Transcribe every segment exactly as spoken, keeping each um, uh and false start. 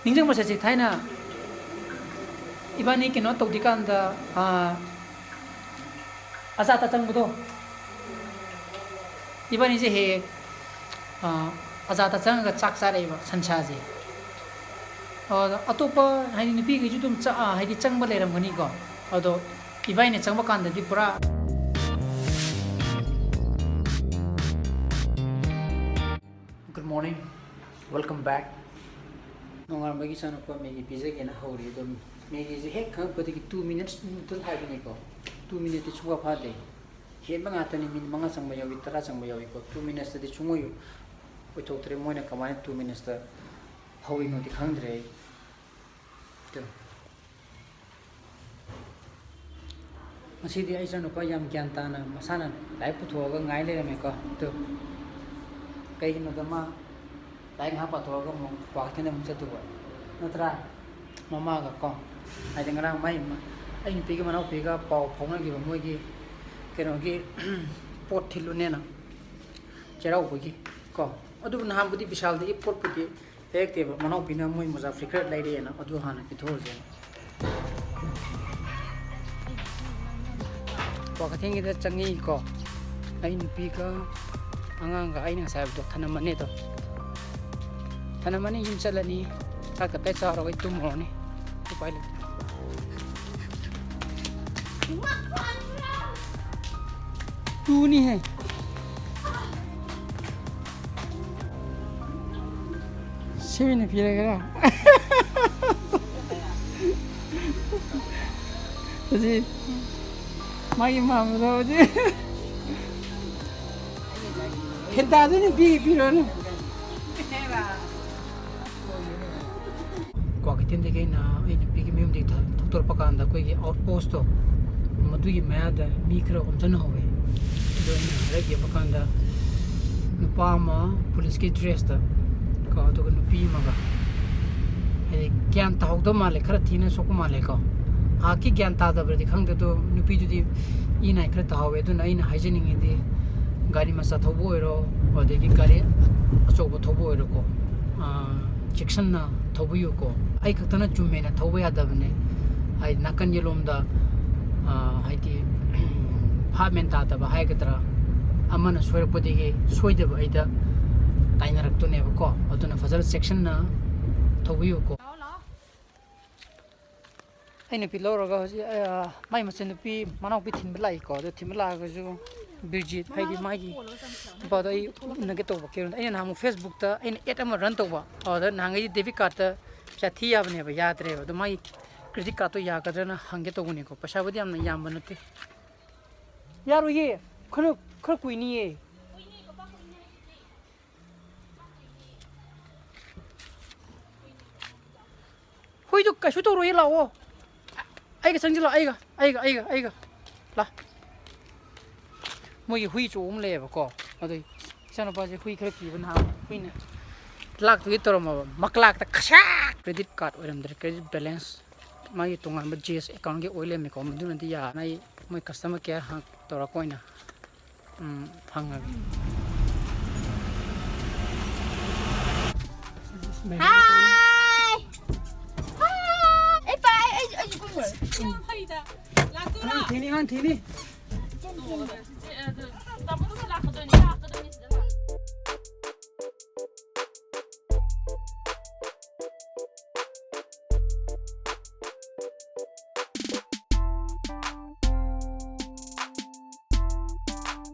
ꯅꯤꯡꯁꯤꯡꯕ ꯁꯠꯁꯦ, ꯊꯥꯏꯅ ꯏꯕꯥꯅꯤ ꯀꯩꯅꯣ ꯇꯧꯗ꯭ꯔꯤꯀꯥꯟꯗ, ꯑꯥ, ꯑꯆꯥ ꯑꯊꯛ ꯆꯪꯕꯗꯣ, ꯏꯕꯥꯅꯤꯁꯦ ꯍꯦꯛ ꯍꯦꯛ, ꯑꯥ, ꯑꯆꯥ ꯑꯊꯛ ꯆꯪꯉꯒ ꯆꯥꯛ ꯆꯥꯔꯛꯑꯦꯕ, ꯁꯟꯁꯥꯁꯦ꯫ ꯑꯗꯣ ꯑꯇꯣꯞꯄ ꯍꯥꯏꯗꯤ ꯅꯨꯄꯤꯈꯩꯁꯨ ꯑꯗꯨꯝ ꯆꯥ-, ꯑꯥ, ꯍꯥꯏꯗꯤ ꯆꯪꯕ ꯂꯩꯔꯝꯒꯅꯤꯀꯣ꯫ ꯑꯗꯣ ꯏꯕꯥꯅꯤꯅ ꯆꯪꯕ ꯀꯥꯟꯗꯗꯤ ꯄꯨꯔꯥ Good morning, welcome back. ꯅꯣꯡꯉꯥꯟꯕꯒꯤ ꯏꯆꯥꯅꯨꯄꯥ ꯃꯦꯒꯤ ꯄꯤꯖꯒꯦꯅ ꯍꯧꯔꯤ꯫ ꯑꯗꯨꯝ ꯃꯦꯒꯤꯁꯦ ꯍꯦꯛ ꯈꯪꯉꯛꯄꯗꯒꯤ two minutes noodle ꯍꯥꯏꯕꯅꯤꯀꯣ, two minuteꯇꯤ ꯁꯨꯡꯐꯥ ꯐꯥꯗꯦ꯫ ꯍꯦꯟꯕ ꯉꯥꯛꯇꯅꯤ, ꯃꯤꯅꯤꯠ ꯃꯉꯥ ꯆꯪꯕ ꯌꯥꯎꯏ, ꯇꯔꯥ ꯆꯪꯕ ꯌꯥꯎꯏꯀꯣ꯫ Two minutesꯇꯗꯤ ꯁꯨꯡꯑꯣꯏ ꯑꯣꯏꯊꯣꯛꯇ꯭ꯔꯦ꯫ ꯃꯣꯏꯅ ꯀꯃꯥꯏꯅ two minutesꯇ ꯍꯧꯔꯤꯅꯣꯗꯤ ꯈꯪꯗ꯭ꯔꯦ ꯑꯩ꯫ ꯑꯗꯨ ꯉꯁꯤꯗꯤ ꯑꯩ ꯏꯆꯥꯅꯨꯄꯥ ꯌꯥꯝ ꯒ꯭ꯌꯥꯟ ꯇꯥꯅ ꯃꯁꯥꯅ ꯂꯥꯏꯔꯤꯛ ꯄꯨꯊꯣꯛꯑꯒ ꯉꯥꯏ ꯂꯩꯔꯝꯃꯦꯀꯣ꯫ ꯑꯗꯨ ꯀꯩꯒꯤꯅꯣꯗ ꯃꯥ ꯂꯥꯏꯔꯤꯛ ꯉꯥꯏꯍꯥꯛ ꯄꯥꯊꯣꯛꯑꯒ ꯑꯃꯨꯛ ꯀ꯭ꯋꯥꯀꯩꯊꯦꯜꯗ ꯑꯃꯨꯛ ꯆꯠꯇꯧꯕ ꯅꯠꯇ꯭ꯔꯥ? ꯃꯃꯥꯒ ꯀꯣ, ꯍꯥꯏꯗꯤ ꯉꯔꯥꯡ ꯃꯥꯏ, ꯑꯩ ꯅꯨꯄꯤꯒ ꯃꯅꯥꯎꯄꯤꯒ ꯄꯥꯎ ꯐꯥꯎꯅꯈꯤꯕ, ꯃꯣꯏꯒꯤ ꯀꯩꯅꯣꯒꯤ ꯄꯣꯠ ꯊꯤꯜꯂꯨꯅꯦꯅ ꯆꯩꯔꯥꯎꯕꯒꯤ ꯀꯣ꯫ ꯑꯗꯨꯕꯨ ꯅꯍꯥꯟꯕꯨꯗꯤ ꯕꯤꯁꯥꯜꯗꯒꯤ ꯄꯣꯠꯄꯨꯗꯤ ꯂꯩꯔꯛꯇꯦꯕ, ꯃꯅꯥꯎꯄꯤꯅ ꯃꯣꯏ ꯃꯣꯖꯥ ꯐꯤꯀꯔ ꯂꯩꯔꯛꯑꯦꯅ ꯑꯗꯨ ꯍꯥꯟꯅ ꯄꯤꯊꯣꯛꯑꯁꯦꯅ꯫ ꯀ꯭ꯋꯥꯀꯩꯊꯦꯜꯒꯤꯗ ꯆꯪꯉꯤꯀꯣ꯫ ꯑꯩ ꯅꯨꯄꯤꯒ ꯑꯉꯥꯡꯒ ꯑꯩꯅ ꯉꯁꯥꯏ ꯍꯥꯏꯕꯗꯣ ꯊꯅꯝꯃꯅꯤ ꯑꯗꯣ꯫ ꯊꯅꯝꯃꯅꯤ, ꯌꯨꯝ ꯆꯠꯂꯅꯤ꯫ ꯆꯥꯛ ꯇꯞꯇꯥꯏ ꯆꯥꯔꯒ ꯑꯩ ꯇꯨꯝꯃꯨꯔꯅꯤ꯫ ꯎꯄꯥꯏ ꯂꯩꯇꯦ꯫ ꯇꯨꯅꯤꯍꯦ꯫ ꯁꯤꯃꯤꯅ ꯄꯤꯔꯒꯦꯔꯥ? ꯍꯧꯖꯤꯛ ꯃꯥꯒꯤ ꯃꯥꯝꯃꯗꯣ ꯍꯧꯖꯤꯛ ꯐꯦꯟꯇꯥꯗꯨꯅ ꯄꯤ, ꯄꯤꯔꯣꯅ꯫ ꯀ꯭ꯋꯥꯀꯩꯊꯦꯜꯗꯒꯤ ꯑꯩꯅ ꯑꯩ ꯅꯨꯄꯤꯒꯤ ꯃꯌꯨꯝꯗꯒꯤ ꯊ-, ꯊꯧꯗꯣꯔꯛꯄ ꯀꯥꯟꯗ ꯑꯩꯈꯣꯏꯒꯤ outpostꯇꯣ, ꯃꯗꯨꯒꯤ ꯃꯌꯥꯗ ꯃꯤ ꯈꯔ ꯑꯣꯝꯁꯤꯟꯍꯧꯋꯦ꯫ ꯑꯗꯣ ꯑꯩꯅ ꯍꯥꯏꯔꯞ ꯌꯦꯡꯕ ꯀꯥꯟꯗ ꯅꯨꯄꯥ ꯑꯃ ꯄꯨꯂꯤꯁꯀꯤ dressꯇ ꯀꯣ, ꯑꯗꯨꯒ ꯅꯨꯄꯤ ꯑꯃꯒ, ꯍꯥꯏꯗꯤ ꯒ꯭ꯌꯥꯟ ꯇꯥꯍꯧꯗꯕ ꯃꯥꯜꯂꯦ, ꯈꯔ ꯊꯤꯅ ꯁꯣꯛꯄ ꯃꯥꯜꯂꯦꯀꯣ꯫ ꯉꯥꯏꯍꯥꯛꯀꯤ ꯒ꯭ꯌꯥꯟ ꯇꯥꯗꯕ꯭ꯔꯗꯤ ꯈꯪꯗꯦ, ꯑꯗꯣ ꯅꯨꯄꯤꯗꯨꯗꯤ ꯏ ꯅꯥꯏ ꯈꯔ ꯇꯥꯍꯧꯋꯦ꯫ ꯑꯗꯨꯅ ꯑꯩꯅ ꯍꯥꯏꯖꯅꯤꯡꯉꯤꯗꯤ ꯒꯥꯔꯤ ꯃꯆꯥ ꯊꯧꯕ ꯑꯣꯏꯔꯣ, ꯑꯗꯒꯤ ꯒꯥꯔꯤ ꯑꯆꯧꯕ ꯊꯧꯕ ꯑꯣꯏꯔꯣꯀꯣ, ꯑꯥ, ꯆꯦꯛꯁꯤꯟꯅ ꯊꯧꯕꯤꯌꯨꯀꯣ꯫ ꯑꯩ ꯈꯛꯇꯅ ꯆꯨꯝꯃꯦꯅ ꯊꯧꯕ ꯌꯥꯗꯕꯅꯦ꯫ ꯍꯥꯏꯗꯤ ꯅꯥꯀꯟ ꯌꯦꯂꯣꯝꯗ, ꯑꯥ, ꯍꯥꯏꯗꯤ ꯚꯥꯞ ꯃꯦꯟ ꯇꯥꯗꯕ ꯍꯥꯏꯒꯗ꯭ꯔꯥ, ꯑꯃꯅ ꯁꯣꯏꯔꯛꯄꯗꯒꯤ ꯁꯣꯏꯗꯕ ꯑꯩꯗ ꯇꯥꯏꯅꯔꯛꯇꯣꯏꯅꯦꯕꯀꯣ꯫ ꯑꯗꯨꯅ ꯐꯖꯅ ꯆꯦꯛꯁꯤꯟꯅ ꯊꯧꯕꯤꯌꯨꯀꯣ꯫ ꯑꯩ ꯅꯨꯄꯤ ꯂꯧꯔꯒ ꯍꯧꯖꯤꯛ, ꯑ, ꯃꯥꯏ ꯃꯆꯟꯅꯨꯄꯤ ꯃꯅꯥꯎꯄꯤ ꯊꯤꯟꯕ ꯂꯥꯛꯏꯀꯣ꯫ ꯑꯗꯣ ꯊꯤꯟꯕ ꯂꯥꯛꯑꯒꯁꯨ ꯕꯤꯔꯖꯤꯠ, ꯍꯥꯏꯗꯤ ꯃꯥꯒꯤ ꯅꯨꯄꯥꯗꯣ ꯑꯩ ꯎꯅꯒꯦ ꯇꯧꯕ ꯀꯦꯔꯣꯟꯗ꯫ ꯑꯩꯅ ꯅꯍꯥꯟꯃꯨꯛ Facebook-ꯇ ꯑꯩꯅ ad ꯑꯃ run ꯇꯧꯕ, ꯑꯗꯨꯗ ꯅꯍꯥꯟꯈꯩꯗꯤ debit card-ꯇ ꯄꯩꯁꯥ ꯊꯤ ꯌꯥꯕꯅꯦꯕ, ꯌꯥꯗ꯭ꯔꯦꯕ꯫ ꯑꯗꯣ ꯃꯥꯒꯤ credit card-ꯇꯣ ꯌꯥꯒꯗ꯭ꯔꯅ ꯍꯪꯒꯦ ꯇꯧꯕꯅꯤꯀꯣ꯫ ꯄꯩꯁꯥꯕꯨꯗꯤ ꯌꯥꯝꯅ ꯌꯥꯝꯕ ꯅꯠꯇꯦ꯫ ꯌꯥꯔꯣꯏꯌꯦ, ꯈꯔ, ꯈꯔ ꯀꯨꯏꯅꯤꯌꯦ꯫ ꯍꯨꯏꯗꯨ ꯀꯩꯁꯨ ꯇꯧꯔꯣꯏꯌꯦ, ꯂꯥꯛꯑꯣ꯫ ꯑꯩꯒ ꯆꯪꯁꯤꯜꯂꯣ, ꯑꯩꯒ, ꯑꯩꯒ, ꯑꯩꯒ, ꯑꯩꯒ꯫ ꯂꯥ꯫ ꯃꯣꯏꯒꯤ ꯍꯨꯏ ꯑꯆꯧꯕ ꯑꯃ ꯂꯩꯌꯦꯕꯀꯣ꯫ ꯑꯗꯨꯏ ꯏꯆꯥꯅꯨꯄꯥꯁꯦ ꯍꯨꯏ ꯈꯔ ꯀꯤꯕ, ꯅꯍꯥꯟ ꯍꯨꯏꯅ ꯂꯥꯛꯇꯨꯒꯤ ꯇꯧꯔꯝꯃꯕ꯫ ꯃꯀ꯭ꯂꯥꯛꯇ ꯈꯁꯥꯛ! Credit card ꯑꯣꯏꯔꯝꯗ꯭ꯔꯦ, credit balance꯫ ꯃꯥꯒꯤ ꯇꯣꯉꯥꯟꯕ Zest account-ꯀꯤ ꯑꯣꯏ ꯂꯩꯔꯝꯃꯦꯀꯣ꯫ ꯃꯗꯨꯅꯗꯤ ꯌꯥꯔꯅꯤ꯫ ꯑꯩ ꯃꯣꯏ customer care ꯍꯥꯟꯅ ꯇꯧꯔꯛꯄ ꯑꯣꯏꯅ ꯎꯝ, ꯍꯪꯉꯒꯦ꯫ Hi! Hi! ꯑꯩ ꯄꯥꯏ, ꯑꯩ, ꯑꯩꯁꯨ ꯀꯨꯝꯃꯨꯔꯦ꯫ ꯌꯥꯝ ꯐꯩꯗ꯫ ꯂꯥꯛꯇꯣꯏꯔꯣ? ꯑꯉꯥꯡ ꯊꯤꯅꯤ, ꯑꯉꯥꯡ ꯊꯤꯅꯤ꯫ ꯆꯦ, ꯑꯗꯨ, ꯇꯥꯃꯣꯗꯨꯒ ꯂꯥꯛꯀꯗꯣꯏꯅꯤ, ꯂꯥꯛꯀꯗꯣꯏꯅꯤ ꯁꯤꯗ ꯂꯥꯛ-꯫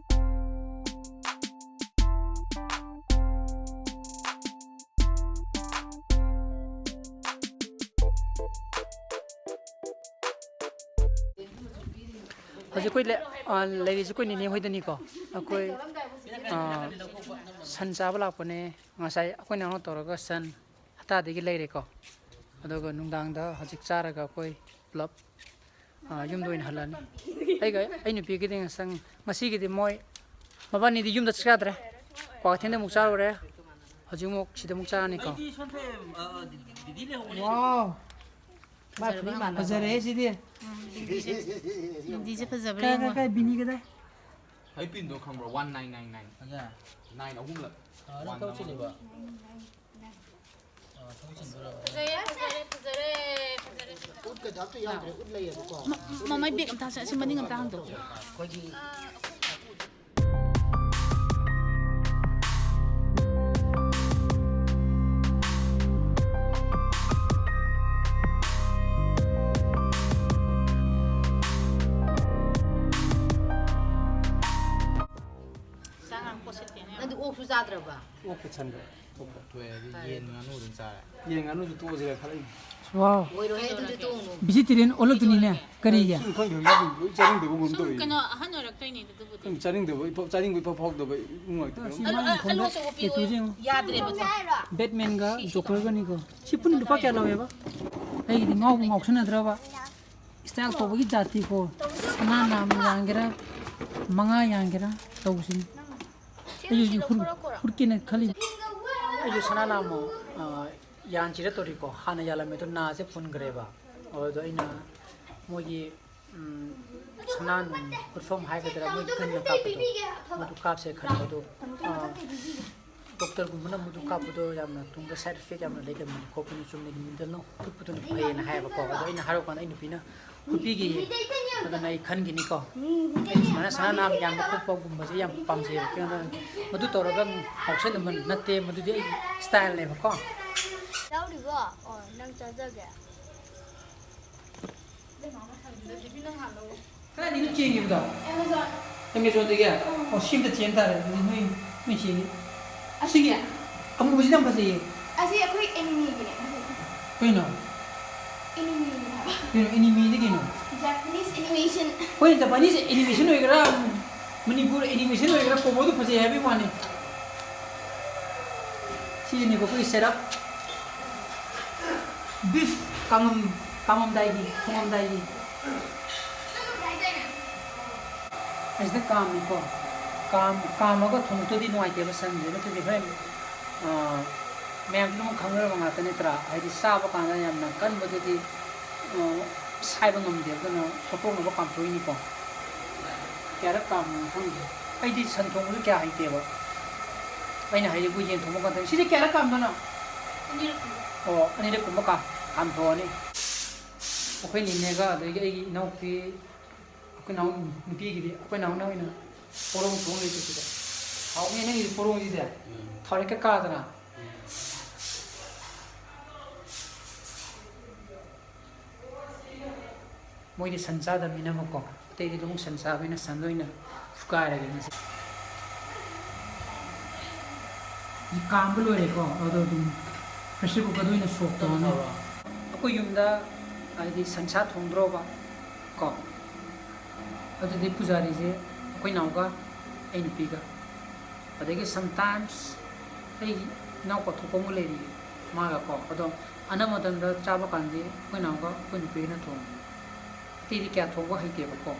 ꯍꯧꯖꯤꯛ ꯑꯩꯈꯣꯏ ꯂꯩ-, ꯑ, ꯂꯩꯔꯤꯁꯦ ꯑꯩꯈꯣꯏ ꯅꯦꯅꯦ ꯍꯣꯏꯗꯅꯤꯀꯣ꯫ ꯑꯩꯈꯣꯏ, ꯑ, ꯁꯟ ꯆꯥꯕ ꯂꯥꯛꯄꯅꯦ꯫ ꯉꯁꯥꯏ ꯑꯩꯈꯣꯏ ꯅꯍꯥꯛ ꯇꯧꯔꯒ ꯁꯟ ꯍꯞꯇꯥꯗꯒꯤ ꯂꯩꯔꯦꯀꯣ꯫ ꯑꯗꯨꯒ ꯅꯨꯡꯗꯥꯡꯗ ꯍꯧꯖꯤꯛ ꯆꯥꯔꯒ ꯑꯩꯈꯣꯏ ꯄꯨꯂꯞ, ꯑ, ꯌꯨꯝꯗ ꯑꯣꯏꯅ ꯍꯜꯂꯅꯤ꯫ ꯑꯩꯒ ꯑꯩ ꯅꯨꯄꯤꯒꯤꯗꯤ ꯉꯁꯪ-, ꯉꯁꯤꯒꯤꯗꯤ ꯃꯣꯏ ꯃꯕꯥꯅꯤꯗꯤ ꯌꯨꯝꯗ ꯆꯥꯛ ꯆꯥꯗ꯭ꯔꯦ꯫ ꯀ꯭ꯋꯥꯀꯩꯊꯦꯜꯗ ꯑꯃꯨꯛ ꯆꯥꯔꯨꯔꯦ꯫ ꯍꯧꯖꯤꯛ ꯑꯃꯨꯛ ꯁꯤꯗ ꯑꯃꯨꯛ ꯆꯥꯔꯅꯤꯀꯣ꯫ ꯑꯩꯗꯤ ꯁꯣꯝꯗ, ꯑ, ꯑ, ꯗꯤ-, ꯗꯤꯗꯤ ꯂꯩꯍꯧꯔꯦ꯫ Wow! ꯃꯥ ꯐꯖꯕ ꯐꯨꯔꯤꯠ ꯃꯥꯟꯅꯕ꯫ ꯐꯖꯔꯦꯍꯦ ꯁꯤꯗꯤ꯫ ꯎꯝ, ꯕꯤꯟꯗꯤꯁꯦ, ꯕꯤꯟꯗꯤꯁꯦ ꯐꯖꯕ꯭ꯔꯥ ꯀꯥꯏ, ꯀꯥꯏ, ꯌꯦꯡꯉꯣ꯫ ꯀꯥꯏ, ꯕꯤꯅꯤ ꯀꯗꯥꯏ? ꯑꯩ ꯄꯤꯟꯗꯣ ꯈꯪꯕ꯭ꯔꯣ? One nine nine nine꯫ ꯐꯖꯔꯦ꯫ Nine ꯑꯍꯨꯝꯂꯛ꯫ ꯑ, ꯅꯪ One ꯊꯕꯛ ꯑꯃ꯫ ꯆꯤꯜꯂꯤꯕ? ꯐꯖꯔꯦ, ꯐꯖꯔꯦ, ꯐꯖꯔꯦ, ꯐꯖꯔꯦ꯫ ꯎꯠꯀꯗ ꯑꯝꯇ ꯌꯥꯎꯗ꯭ꯔꯦ꯫ ꯎꯠ ꯂꯩꯌꯦꯕꯀꯣ꯫ ꯃꯃꯥꯏ ꯕꯦꯛ ꯑꯝꯇ ꯍꯥꯞꯆ-, ꯑꯁꯤ ꯃꯅꯤꯡ ꯑꯝꯇ ꯍꯥꯡꯗꯣꯛꯑꯣ꯫ ꯑꯩꯈꯣꯏꯒꯤ ꯆꯥ ꯉꯥꯡ ꯄꯣꯠꯁꯤꯠꯇꯦꯅꯦ꯫ ꯅꯪꯗꯤ ꯑꯣꯛꯁꯨ ꯆꯥꯗ꯭ꯔꯕ? ꯑꯣꯛꯀ ꯁꯟꯒ ꯊꯣꯛꯄ꯫ ꯊꯣꯛꯑꯦ ꯍꯥꯏꯗꯤ ꯌꯦꯟ ꯉꯥꯅꯨ ꯑꯗꯨꯝ ꯆꯥꯔꯦ꯫ ꯌꯦꯟ ꯉꯥꯅꯨꯁꯨ ꯇꯣꯛꯑꯁꯤꯔ ꯈꯜꯂꯛꯏꯅꯤ꯫ ꯋꯥꯎ꯫ ꯑꯣꯏꯔꯣꯏꯍꯦ, ꯑꯗꯨꯗꯤ ꯇꯣꯡꯉꯨ꯫ ꯚꯤꯖꯤꯇꯦꯔꯤꯌꯟ ꯑꯣꯜꯂꯛꯇꯣꯏꯅꯤꯅꯦ꯫ ꯀꯔꯤꯒꯤ? ꯁꯨꯝ ꯈꯪꯗꯦ, ꯍꯧꯖꯤꯛ ꯆꯥꯅꯤꯡꯗꯕꯒꯨꯝ ꯁꯨꯝ ꯇꯧꯋꯤ꯫ ꯀꯩꯅꯣ ꯑꯍꯟ ꯑꯣꯏꯔꯛꯇꯣꯏꯅꯦ ꯑꯗꯨꯕꯨꯗꯤ꯫ ꯁꯨꯝ ꯆꯥꯅꯤꯡꯗꯕ, ꯏꯄꯥꯎ ꯆꯥꯅꯤꯡꯕ ꯏꯐꯥꯎ ꯐꯥꯎꯗꯕ ꯏꯃꯨꯡ ꯉꯥꯛꯇ꯫ ꯑꯁꯤ ꯑꯗꯨ ꯃꯥꯅ ꯑ- ꯈꯣꯡꯗ ꯑꯂꯨ ꯑꯆꯧꯕ ꯄꯤꯌꯨ꯫ ꯇꯦꯇꯨꯁꯦ ꯌꯦꯡꯉꯨ꯫ ꯌꯥꯗ꯭ꯔꯦꯕ ꯆꯥ꯫ ꯕꯦꯠꯃꯦꯟꯒ ꯖꯣꯀꯔꯒꯅꯤꯀꯣ꯫ ꯁꯤ ꯄꯨꯟꯅ ꯂꯨꯄꯥ ꯀꯌꯥ ꯂꯧꯋꯦꯕ? ꯑꯩꯒꯤꯗꯤ ꯉꯥꯎꯕ ꯉꯥꯎꯁꯟꯅꯗ꯭ꯔꯕ꯫ ꯏꯁꯇꯥꯏꯜ ꯇꯧꯕꯒꯤ ꯖꯥꯇꯤꯀꯣ꯫ ꯁꯅꯥ ꯅꯥꯝ ꯌꯥꯟꯒꯦꯔꯥ, ꯃꯉꯥ ꯌꯥꯟꯒꯦꯔꯥ ꯇꯧꯁꯤꯅꯤ꯫ ꯑꯩꯁꯨ ꯍꯧꯖꯤꯛ ꯍꯨꯔ-, ꯍꯨꯔꯀꯦꯅ ꯈꯜꯂꯤ꯫ ꯑꯩꯁꯨ ꯁꯅꯥ ꯅꯥꯝꯃ, ꯑ, ꯌꯥꯟꯁꯤꯔ ꯇꯧꯔꯤꯀꯣ꯫ ꯍꯥꯟꯅ ꯌꯥꯜꯂꯝꯃꯦ ꯑꯗꯣ ꯅꯥꯁꯦ ꯐꯨꯟꯈ꯭ꯔꯦꯕ꯫ ꯑꯗꯨꯗꯣ ꯑꯩꯅ ꯃꯣꯏꯒꯤ, ꯎꯝ, ꯁꯅꯥ ꯅꯨꯡ ꯍꯨꯠꯐꯝ ꯍꯥꯏꯒꯗ꯭ꯔꯥ, ꯃꯣꯏ ꯒꯟꯅ ꯀꯥꯞꯄꯗꯣ, ꯃꯗꯨ ꯀꯥꯞꯁꯦ ꯈꯟꯕ ꯑꯗꯣ, ꯑ, ꯗꯣꯛꯇꯔꯒꯨꯝꯕꯅ ꯃꯗꯨ ꯀꯥꯞꯄꯗꯣ ꯌꯥꯝꯅ ꯇꯨꯡꯗ ꯁꯥꯏꯠ ꯏꯐꯦꯛ ꯌꯥꯝꯅ ꯂꯩꯒꯟꯕꯅꯤ ꯈꯣꯠꯄꯅꯤ, ꯆꯨꯝꯅꯒꯤ ꯅꯤꯗꯜꯅ ꯍꯨꯠꯄꯗꯨꯅ ꯐꯩꯌꯦꯅ ꯍꯥꯏꯌꯦꯕꯀꯣ꯫ ꯑꯗꯣ ꯑꯩꯅ ꯍꯥꯏꯔꯛꯄ ꯀꯥꯟꯗ ꯑꯩ ꯅꯨꯄꯤꯅ ꯍꯨꯠꯄꯤꯒꯦꯌꯦ꯫ ꯑꯗꯨꯅ ꯑꯩ ꯈꯟꯈꯤꯅꯤꯀꯣ꯫ ꯑꯩ ꯁꯨꯃꯥꯏꯅ ꯁꯅꯥ ꯅꯥꯝ ꯌꯥꯟꯕ ꯈꯣꯠꯄꯒꯨꯝꯕꯁꯦ ꯌꯥꯝ ꯄꯥꯝꯖꯩꯌꯦꯕ꯫ ꯀꯩꯅꯣꯗ ꯃꯗꯨ ꯇꯧꯔꯒ ꯉꯥꯎꯁꯟꯅꯕ ꯅꯠꯇꯦ, ꯃꯗꯨꯗꯤ ꯑꯩꯒꯤ ꯏꯁꯇꯥꯏꯜꯅꯦꯕꯀꯣ꯫ ꯌꯥꯎꯔꯤꯕꯣ? ꯑꯣ, ꯅꯪ ꯆꯥꯖꯒꯦ꯫ ꯀꯗꯥꯏꯗꯒꯤꯅꯣ ꯆꯦꯟꯈꯤꯕꯗꯣ? ꯑꯦꯃꯦꯖꯣꯟꯗꯒꯤ? ꯑꯣ, ꯁꯤ ꯑꯝꯇ ꯆꯦꯟ ꯇꯥꯔꯦ ꯑꯗꯨꯗꯤ ꯅꯣꯏ, ꯅꯣꯏ ꯆꯦꯒꯤ꯫ ꯑꯁꯤꯒꯤ ꯑꯃꯨꯕꯁꯤꯗꯤ ꯌꯥꯝ ꯐꯖꯩꯌꯦ꯫ ꯑꯁꯤ ꯑꯩꯈꯣꯏ ꯑꯦꯅꯤꯃꯦꯒꯤꯅꯦ꯫ ꯀꯩꯅꯣ? ꯑꯦꯅꯤꯃꯦꯒꯤꯅꯦ ꯍꯥꯏꯕ꯫ ꯀꯩꯅꯣ ꯑꯦꯅꯤꯃꯦꯗꯤ ꯀꯩꯅꯣ? Japanese animation꯫ ꯑꯩꯈꯣꯏ ꯖꯄꯥꯅꯤꯁ ꯑꯦꯅꯤꯃꯦꯁꯟ ꯑꯣꯏꯒꯦꯔꯥ, ꯃꯅꯤꯄꯨꯔ ꯑꯦꯅꯤꯃꯦꯁꯟ ꯑꯣꯏꯒꯦꯔꯥ, ꯀꯣꯕꯣꯗꯣ ꯐꯖꯩ ꯍꯥꯏꯕꯒꯤ ꯋꯥꯅꯤ꯫ ꯁꯤꯅꯤꯀꯣ ꯑꯩꯈꯣꯏꯒꯤ ꯁꯦꯠ ꯑꯞ꯫ ꯕꯤꯐ ꯀꯥꯃꯝ-, ꯀꯥꯃꯝꯗꯥꯏꯒꯤ, ꯊꯣꯡꯉꯝꯗꯥꯏꯒꯤ꯫ ꯑꯁꯤꯗ ꯀꯥꯝꯃꯤꯀꯣ꯫ ꯀꯥꯝ-, ꯀꯥꯝꯃꯒ ꯊꯣꯡꯗꯣꯛꯇꯗꯤ ꯅꯨꯡꯉꯥꯏꯇꯦꯕ ꯁꯟꯁꯦ꯫ ꯅꯠꯇ꯭ꯔꯗꯤ ꯍꯣꯔꯦꯟ, ꯑ, ꯃꯌꯥꯝꯁꯨ ꯑꯗꯨꯝ ꯈꯪꯅꯔꯕ ꯉꯥꯛꯇ ꯅꯠꯇ꯭ꯔꯥ? ꯍꯥꯏꯗꯤ ꯆꯥꯕ ꯀꯥꯟꯗ ꯌꯥꯝꯅ ꯀꯟꯕꯗꯨꯗꯤ, ꯑ, ꯁꯥꯏꯕ ꯉꯝꯗꯦ꯫ ꯑꯗꯨꯅ ꯊꯣꯠꯇꯣꯛꯅꯕ ꯀꯥꯝꯊꯣꯛꯏꯅꯤꯀꯣ꯫ ꯀꯌꯥꯔꯛ ꯀꯥꯝꯃꯤꯅꯣ ꯈꯪꯗꯦ꯫ ꯑꯩꯗꯤ ꯁꯟ ꯊꯣꯡꯕꯁꯨ ꯀꯌꯥ ꯍꯩꯇꯦꯕ꯫ ꯑꯩꯅ ꯍꯩꯌꯦꯕꯨ ꯌꯦꯟ ꯊꯣꯡꯕ ꯀꯥꯟꯗ꯫ ꯁꯤꯗꯤ ꯀꯌꯥꯔꯛ ꯀꯥꯝꯗꯣꯏꯅꯣ? ꯑꯅꯤꯔꯛ ꯀꯨꯝꯕ꯫ ꯑꯣ, ꯑꯅꯤꯔꯛ ꯀꯨꯝꯕ ꯀꯥ-, ꯀꯥꯝꯊꯣꯛꯑꯅꯤ꯫ ꯑꯩꯈꯣꯏ ꯅꯤꯅꯦꯒ ꯑꯗꯒꯤ ꯑꯩꯒꯤ ꯏꯅꯥꯎꯄꯤ, ꯑꯩꯈꯣꯏ ꯏꯅꯥꯎ ꯅꯨꯄꯤꯒꯤꯗꯤ ꯑꯩꯈꯣꯏ ꯏꯅꯥꯎꯅ ꯑꯣꯏꯅ ꯄꯣꯔꯣꯡ ꯊꯣꯡ ꯂꯩꯇꯦ ꯁꯤꯗ꯫ ꯍꯥꯎꯅꯤ ꯅꯪꯒꯤ ꯄꯣꯔꯣꯡꯁꯤꯗꯤ꯫ ꯎꯝ꯫ ꯊꯥꯎꯔꯦꯛꯀ ꯀꯥꯗꯅ꯫ ꯎꯝ꯫ ꯃꯣꯏꯗꯤ ꯁꯟ ꯆꯥꯗꯕꯅꯤꯅꯕꯀꯣ, ꯑꯇꯩꯗꯤ ꯑꯗꯨꯝ ꯁꯟ ꯆꯥꯕꯅꯤꯅ ꯁꯟꯗ ꯑꯣꯏꯅ ꯐꯨꯒꯥꯏꯔꯒꯦ ꯉꯁꯤ꯫ ꯍꯧꯖꯤꯛ ꯀꯥꯝꯕ ꯂꯣꯏꯔꯦꯀꯣ, ꯑꯗꯣ ꯑꯗꯨꯝ pressure cookerꯗ ꯑꯣꯏꯅ ꯁꯣꯛ ꯇꯧꯔꯅꯤ꯫ ꯑꯩꯈꯣꯏ ꯌꯨꯝꯗ ꯍꯥꯏꯗꯤ ꯁꯟꯁꯥ ꯊꯣꯡꯗ꯭ꯔꯣꯕ ꯀꯣ, ꯑꯗꯨꯗꯤ ꯄꯨꯖꯥꯔꯤꯁꯦ ꯑꯩꯈꯣꯏ ꯏꯅꯥꯎꯒ ꯑꯩ ꯅꯨꯄꯤꯒ, ꯑꯗꯒꯤ sometimes ꯑꯩꯒꯤ ꯏꯅꯥꯎꯄꯥ ꯊꯣꯛꯄ ꯑꯃ ꯂꯩꯔꯤꯌꯦ, ꯃꯥꯒꯀꯣ꯫ ꯑꯗꯣ ꯑꯅꯝꯕ ꯃꯇꯝꯗ ꯆꯥꯕ ꯀꯥꯟꯗꯤ ꯑꯩꯈꯣꯏ ꯏꯅꯥꯎꯒ ꯑꯩꯈꯣꯏ ꯅꯨꯄꯤꯒꯅ ꯊꯣꯡꯉꯤ꯫ ꯑꯇꯩꯗꯤ ꯀꯌꯥ ꯊꯣꯡꯕ ꯍꯩꯇꯦꯕꯀꯣ꯫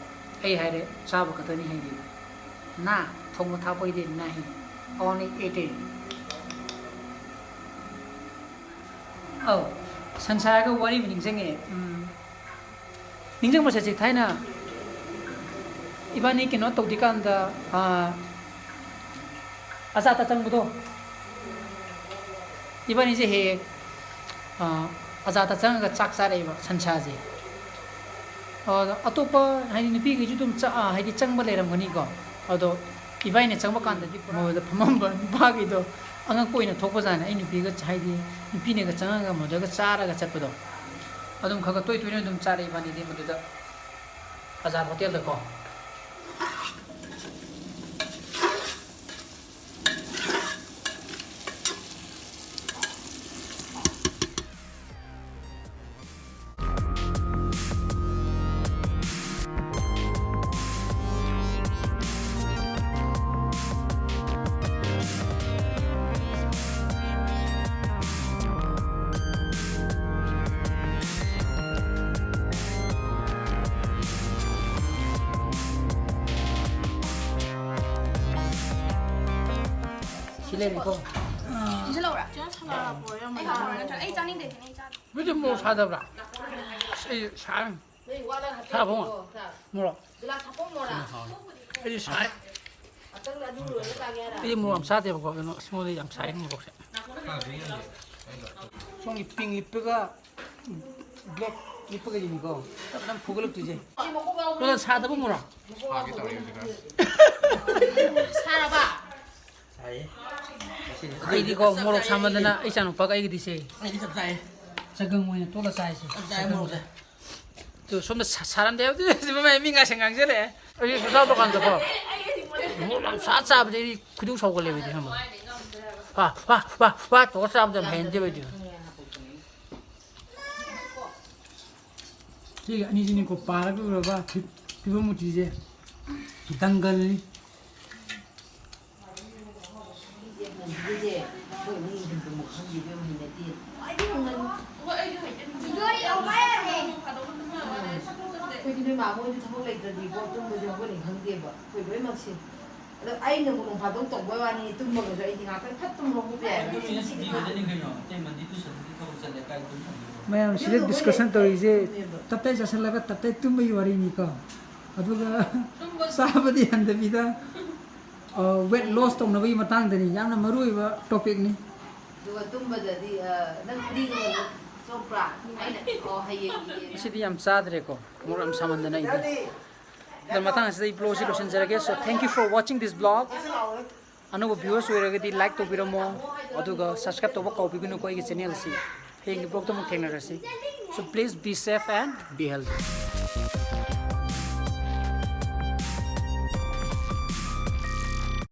ꯑꯩ ꯍꯥꯏꯔꯦ, ꯆꯥꯕ ꯈꯛꯇꯅꯤ ꯍꯩꯔꯤꯕ꯫ ꯅꯥ ꯊꯣꯡꯕ ꯊꯥꯛꯄꯒꯤꯗꯤ ꯅꯥꯍꯤ, only eating꯫ ꯑꯧ, ꯁꯟꯁꯥ ꯍꯥꯏꯔꯒ ꯋꯥꯔꯤ ꯑꯃ ꯅꯤꯡꯁꯤꯡꯉꯦ꯫ ꯎꯝ, ꯅꯤꯡꯁꯤꯡꯕ ꯁꯠꯁꯦ, ꯊꯥꯏꯅ ꯏꯕꯥꯅꯤ ꯀꯩꯅꯣ ꯇꯧꯗ꯭ꯔꯤꯀꯥꯟꯗ, ꯑꯥ, ꯑꯆꯥ ꯊꯛ ꯆꯪꯕꯗꯣ, ꯏꯕꯥꯅꯤꯁꯦ ꯍꯦꯛ ꯍꯦꯛ, ꯑꯥ, ꯑꯆꯥ ꯊꯛ ꯆꯪꯉꯒ ꯆꯥꯛ ꯆꯥꯔꯛꯑꯦꯕ ꯁꯟꯁꯥꯁꯦ꯫ ꯑꯗꯣ ꯑꯇꯣꯞꯄ ꯍꯥꯏꯗꯤ ꯅꯨꯄꯤꯈꯩꯁꯨ ꯑꯗꯨꯝ ꯆꯥ-, ꯑꯥ, ꯍꯥꯏꯗꯤ ꯆꯪꯕ ꯂꯩꯔꯝꯒꯅꯤꯀꯣ꯫ ꯑꯗꯣ ꯏꯕꯥꯅꯤꯅ ꯆꯪꯕ ꯀꯥꯟꯗꯗꯤ ꯃꯣꯏꯗ ꯐꯝꯃꯝꯕ ꯅꯨꯄꯥꯈꯩꯗꯣ ꯑꯉꯛꯄ ꯑꯣꯏꯅ ꯊꯣꯛꯄꯖꯥꯠꯅꯤ꯫ ꯑꯩ ꯅꯨꯄꯤꯒ ꯍꯥꯏꯗꯤ ꯅꯨꯄꯤꯅꯒ ꯆꯪꯉꯒ ꯃꯗꯨꯗꯒ ꯆꯥꯔꯒ ꯆꯠꯄꯗꯣ꯫ ꯑꯗꯨꯝ ꯈꯔ ꯈꯔ ꯇꯣꯏ ꯇꯣꯏꯅ ꯑꯗꯨꯝ ꯆꯥꯔꯛꯑꯦ ꯏꯕꯥꯅꯤꯗꯤ ꯃꯗꯨꯗ꯫ ꯑꯖꯥꯗ ꯍꯣꯇꯦꯜꯗꯀꯣ꯫ ꯁꯤ ꯂꯩꯔꯦꯀꯣ꯫ ꯁꯤꯁꯨ ꯂꯧꯔꯥ? ꯑꯩ ꯍꯥꯎꯔꯣꯏ ꯅꯠꯇ꯭ꯔꯒ ꯑꯩ ꯆꯥꯅꯤꯡꯗꯦ, ꯁꯤꯅ ꯑꯩ ꯆꯥꯗꯦ꯫ ꯃꯣꯏꯗꯤ ꯃꯣꯔꯣꯛ ꯁꯥꯗꯕ꯭ꯔꯥ? ꯑꯁ, ꯑꯩ ꯁꯥꯏ꯫ ꯁꯥꯕ꯭ꯔꯣ? ꯃꯣꯔꯣꯛ? ꯑꯩꯗꯤ ꯁꯥꯏ꯫ ꯑꯩꯗꯤ ꯃꯣꯔꯣꯛ ꯌꯥꯝ ꯆꯥꯗꯦꯕꯀꯣ, ꯀꯩꯅꯣ, ꯑꯁ, ꯃꯣꯏꯗꯤ ꯌꯥꯝ ꯁꯥꯏ ꯃꯣꯔꯣꯛꯁꯦ꯫ ꯁꯣꯝꯒꯤ ꯄꯤꯡ ꯂꯤꯞꯄꯒ ꯕ꯭ꯂꯦꯛ ꯂꯤꯞꯄꯒ ꯌꯦꯡꯉꯤꯀꯣ꯫ ꯇꯞ ꯇꯞ ꯐꯨꯒꯠꯂꯛꯇꯣꯏꯁꯦ꯫ ꯅꯪ ꯁꯥꯗꯕ ꯃꯣꯔꯣꯛ? ꯁꯥꯒꯦ ꯇꯧꯔꯦ ꯍꯧꯖꯤꯛꯀꯥꯟ꯫ ꯁꯥꯔꯕ? ꯁꯥꯏꯌꯦ꯫ ꯑꯩꯗꯤꯀꯣ ꯃꯣꯔꯣꯛ ꯁꯥꯃꯟꯗꯅ ꯑꯩ ꯏꯆꯥꯅꯨꯄꯥꯒ ꯑꯩꯒꯗꯤ ꯁꯦ꯫ ꯑꯩꯗꯤ ꯆꯞ ꯆꯥꯏꯌꯦ꯫ ꯆꯒꯪ ꯑꯣꯏꯅ ꯇꯣꯠꯂ ꯆꯥꯏꯁꯦ꯫ ꯆꯞ ꯆꯥꯏꯌꯦ ꯃꯣꯔꯣꯛꯁꯦ꯫ ꯑꯗꯨ ꯁꯣꯝꯗ ꯁꯥ-, ꯁꯥꯔꯝꯗꯦ ꯍꯥꯏꯕꯗꯨ ꯃꯃꯥꯏ ꯃꯤ ꯉꯥꯏꯁꯪ ꯉꯥꯡꯁꯤꯜꯂꯛꯑꯦ꯫ ꯑꯩꯗꯤ ꯆꯥꯛ ꯆꯥꯕ ꯀꯥꯟꯗꯀꯣ ꯃꯣꯔꯣꯛ ꯌꯥꯝ ꯁꯥ ꯆꯥꯕꯗꯤ ꯑꯩꯗꯤ ꯈꯣꯏꯗꯧ ꯁꯥꯎꯒꯠꯂꯦꯕ ꯑꯩꯗꯤ ꯈꯪꯕ꯭ꯔꯥ? ꯋꯥ, ꯋꯥ, ꯋꯥ, ꯋꯥ ꯇꯧꯔ ꯆꯥꯕꯗꯣ ꯌꯥꯝ ꯍꯩꯅꯗꯦꯕ ꯑꯩꯗꯤ꯫ ꯁꯤꯒꯤ ꯑꯅꯤꯁꯤꯅꯤꯀꯣ ꯄꯥꯔꯒ ꯎꯔꯕ ꯐꯤ-, ꯐꯤꯕꯝ ꯃꯨꯇꯤꯁꯦ꯫ ꯗꯪꯒꯜꯅꯤ꯫ ꯑꯩꯈꯣꯏꯗꯤ ꯅꯣꯏ ꯃꯥ ꯃꯣꯏꯗꯤ ꯊꯕꯛ ꯂꯩꯇ꯭ꯔꯗꯤꯀꯣ ꯇꯨꯝꯕꯁꯦ ꯍꯧꯒꯠꯅꯤ ꯈꯪꯗꯦꯕ ꯑꯩꯈꯣꯏ ꯂꯣꯏꯅꯃꯛꯁꯦ꯫ ꯑꯗꯣ ꯑꯩꯅꯕꯨ ꯅꯣꯡ ꯐꯥꯗꯣꯛ ꯇꯧꯕ ꯋꯥꯅꯤ, ꯇꯨꯝꯃꯒꯁꯨ ꯑꯩꯗꯤ ꯉꯥꯛꯇꯪ ꯐꯠ ꯇꯨꯝꯍꯧꯕ ꯌꯥꯏ꯫ ꯑꯗꯨꯝ ꯁꯤꯗꯤ ꯏꯅꯔꯖꯤ ꯂꯩꯗꯣꯏꯅꯤ ꯀꯩꯅꯣ꯫ ꯑꯇꯩ ꯃꯟꯗꯤ ꯇꯨꯏꯁꯟꯗꯤ ꯊꯕꯛ ꯆꯠꯂꯦ, ꯀꯥꯏ ꯇꯨꯝ ꯐꯪꯗꯣꯏꯅꯣ? ꯃꯌꯥꯝ ꯁꯤꯗ ꯑꯗꯨꯅꯕꯨ ꯗꯤꯁꯀꯁꯟ ꯇꯧꯔꯤꯁꯦ ꯑꯗꯨꯅꯦꯕ꯫ ꯇꯞꯇꯥꯏ ꯆꯥꯁꯤꯜꯂꯒ ꯇꯞꯇꯥꯏ ꯇꯨꯝꯕꯒꯤ ꯋꯥꯔꯤꯅꯤꯀꯣ꯫ ꯑꯗꯨꯒ ꯇꯨꯝꯕ ꯆꯥꯕꯗꯤ ꯍꯟꯗꯕꯤꯗ, ꯑ, ꯋꯦꯠ ꯂꯣꯁ ꯇꯧꯅꯕꯒꯤ ꯃꯇꯥꯡꯗꯅꯤ꯫ ꯌꯥꯝꯅ ꯃꯔꯨꯑꯣꯏꯕ ꯇꯣꯄꯤꯛꯅꯤ꯫ ꯑꯗꯨꯒ ꯇꯨꯝꯕꯗꯗꯤ, ꯑ, ꯅꯪ ꯐꯗꯤꯒꯨꯝꯕ ꯆꯣꯞꯄ꯭ꯔꯥ? ꯑꯩꯅ, ꯑꯣ, ꯍꯌꯦꯡ ꯏꯒꯦ꯫ ꯉꯁꯤꯗꯤ ꯌꯥꯝ ꯆꯥꯗ꯭ꯔꯦꯀꯣ, ꯃꯣꯔꯣꯛ ꯌꯥꯝ ꯁꯥꯃꯟꯗꯅ ꯑꯩꯗꯤ꯫ ꯑꯗꯣ ꯃꯇꯥꯡ ꯑꯁꯤꯗ ꯑꯩ ꯕ꯭ꯂꯣꯒꯁꯤ ꯂꯣꯏꯁꯤꯟꯖꯔꯒꯦ꯫ So, thank you for watching this vlog. ꯑꯅꯧꯕ viewers ꯑꯣꯏꯔꯒꯗꯤ like ꯇꯧꯕꯤꯔꯝꯃꯣ, ꯑꯗꯨꯒ subscribe ꯇꯧꯕ ꯀꯥꯎꯕꯤꯒꯅꯨꯀꯣ ꯑꯩꯒꯤ channel ꯑꯁꯤ꯫ ꯍꯌꯦꯡꯒꯤ vlogꯇ ꯑꯃꯨꯛ ꯊꯦꯡꯅꯔꯁꯤ꯫ So, please be safe and be healthy.